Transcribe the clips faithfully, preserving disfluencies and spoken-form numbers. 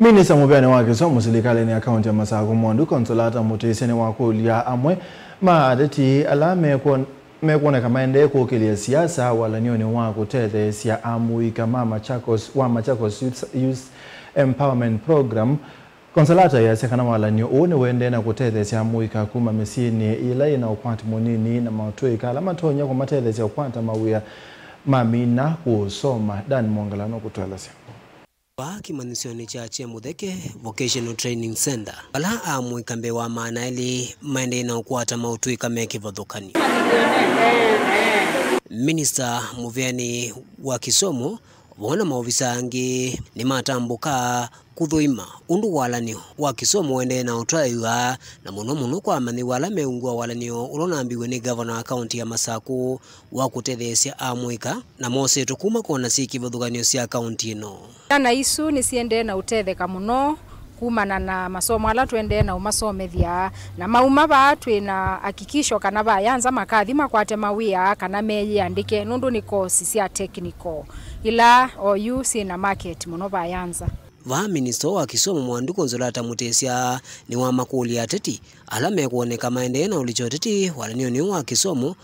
Minista mũvĩanĩ wa kĩsomo silikalĩnĩ ya kaunti ya Masakũ, Mwandu Consolata Mutisya, nĩwakũlya amwe ma ateti ala mekwon-, mekwoneka maendee kũkĩlya siasa walany'onĩ wa kũtetheesya amũika ma Machakos, wa Machakos Youth, Youth Empowerment Program. Consolata easya kana walan'yo ũũ nĩũendee na kũtetheesya amũika kuma mĩsyĩnĩ yĩla yĩna ũkwati mũnini na maũtũĩka ala matonya kũmatetheesya kũkwata mawĩa mamina kũsoma. Dan Mwongela nũkũtũelesya. Vaa kĩmanyĩsyonĩ kya Chemutheke Vocational Training Center, vala amũika mbee wa maana elĩ maendee na ũkwata maũtũĩka me kĩvathũkany'o. Minista mũvĩanĩ wa kĩsomo vamwe na maovisa angĩ nĩmatambũka kũthũima ũndũ walan'yo wa kĩsomo ũendee na ũtwaĩwa, na mũno mũno kwa amanyĩw'a ala meũngw'a walan'yo ũla ũnambiwe nĩ ngavana wa kaunti ya Masakũ wa kũtetheesya amũika na mosetwe kuma kona syĩ kĩvathũkany'o sya kaunti ĩno. Syana isu nĩsiendee na ũtetheka mũno kumana na masomo ala tũendee na ũmasomethya, na mauma vaa twĩ na hakikisho kana vaya nza makathi makwate mawĩa kana meyĩandĩke, nũndũ nĩ kosi sya technical ila oyu syĩ na market mũno vaya nza. Vaa minista wa kĩsomo Mwandu Consolata Mutisya nĩwamakũlya ateti ala mekwoneka maendee na ũlikya ũteti walan'yonĩ ũũ wa kĩsomo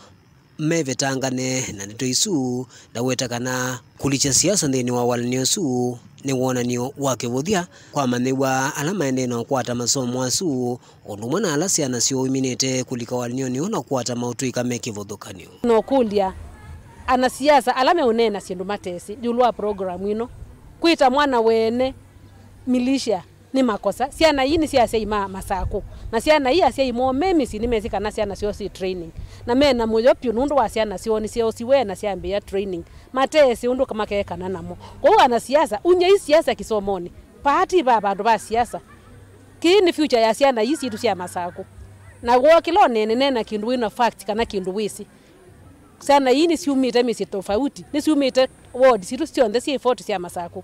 mevetangane na ndeto isu, ndaweta kana kũlikya siasa nthĩnĩ wa walan'yo ũsu nĩ wonany'o wa kĩvũthya kwa amanyĩw'a ala maendee na ũkwata masomo asu, ũndũ ũmwe na ala syana syoo iminĩte kũlika walan'yonĩ ũũ na kũkwata maũtũĩka me kĩvathũkany'o. Nokũlya anasiasa ala meũneena syĩndũ matesĩ ĩũlũ wa program ĩno, kwĩta mwana wene militia nĩ makosa. Syana ii nĩ sya asyai ma Masakũ, na syana ii asyai moo me mĩsyĩ nĩmesĩ kana syana syoo syĩ training, na me na mũyo vyũ nũndũ wa syana syoo nĩsyeosiwe na syambĩĩa training, matesĩ ũndũ makekana namo. Kwoou anasiasa, unyai siasa kĩsomonĩ. Vaa ti va vandũ va siasa. Kĩĩ nĩ future ya syana ii sitũ sya Masakũ. Na woo kĩla ũneene, neena kĩndũ wĩ na fact kana kĩndũ wĩsĩ. Syana ii nĩsyumĩte mĩsyĩ tofauti, nĩsyumĩte ward sitũ syonthe syĩ forty sya Masakũ.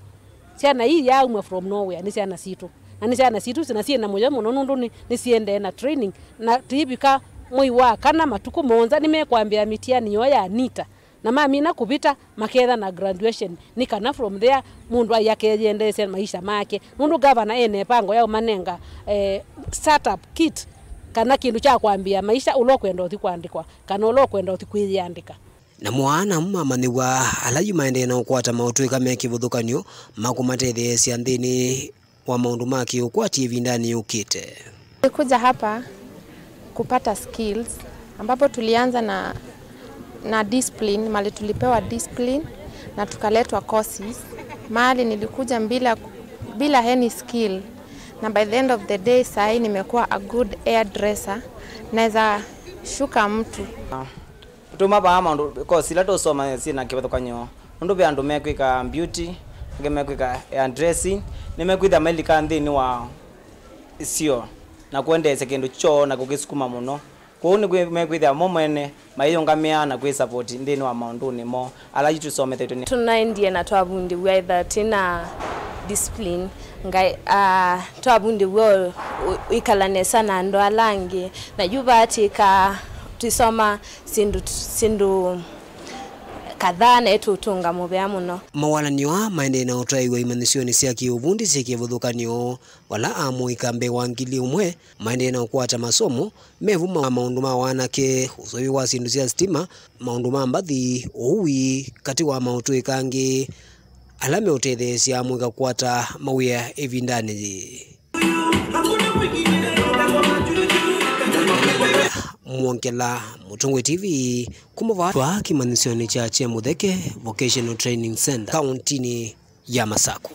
Syana ii yaaumw'a from nowhere, nĩ syana sitũ. Na nĩ syana sitũ, na syĩ na mũyo mũno nũndũ nĩ, nĩsiendee na training, na tũivika mwei wa kana matukũ mũonza nĩmekwambĩĩa mĩtiani yoo ya NITA. Na mamina kũvita, maketha na graduation, nĩ kana from there mũndũ ai akeyĩendeesya maisha make. Nũndũ gavana ena ĩvango ya ũmanenga, eh, startup kit, kana kĩndũ kya kwambĩĩa maisha, ũla ũkwenda ũthi kwandĩkwa, kana ũla ũkwenda ũthi kwĩyĩandĩka. Namo ana amwe ma amanyĩw'a ala yu maendee na ũkwata maũtũĩka me kĩvathũkany'o ma kũmatetheesya nthĩnĩ wa maũndũ ma kĩũkwati ĩvindanĩ yũkĩte. Nilikuja hapa kupata skills, ambapo tulianza na, na discipline, mali tulipewa discipline na tukaletwa courses. Mahali nilikuja bila, bila any skill, na by the end of the day, sahi nimekuwa a good hairdresser, naweza shuka mtu. Tuma vaa maũndũ, kosi ila tũsoma syĩ na kĩvathũkany'o, nũndũ ve andũ mekwĩka beauty, angĩ mekwĩka hairdressing, nĩmekwĩthĩa mailika nthĩnĩ wa isio na kũendeesya kĩndũ kyoo na kũkĩsukuma mũno. Kwoou nĩkwĩ-, mekwĩthĩa mo mwene mayĩyũngamĩa na kwĩsapoti nthĩnĩ wa maũndũnĩ moo ala yu tũsomethetw'e nĩ. Tũnaendie na twavundĩw'a ethĩwa twĩ na discipline, ngai, ah, twavundĩw'a ũ-, ũ-, ũikala nesa na andũ ala angĩ, na yu vaatĩka twĩsoma syĩndũ, syĩndũ kadhaa na ĩtũtũnga mũvea mũno. Mawalan'yo aa maendee na ũtwaĩwa imanyĩsyonĩ sya kĩũvundi syĩ kĩvathũkany'o, vala amũika mbee wa ngili ũmwe maendee na ũkwata masomo mevu ma maũndũ ma wanake, ũseũvyo wa syĩndũ sya sitima, maũndũ ma mbathi, ũui, katĩ wa maũtũĩka angĩ ala meũtetheesya amũika kũkwata mawĩa ĩvindanĩ yĩĩ. Mwongela, Mũtongoi T V, kuma vaa kĩmanyĩsyonĩ kya Chemutheke Vocational Training Center, kauntinĩ ya Masakũ.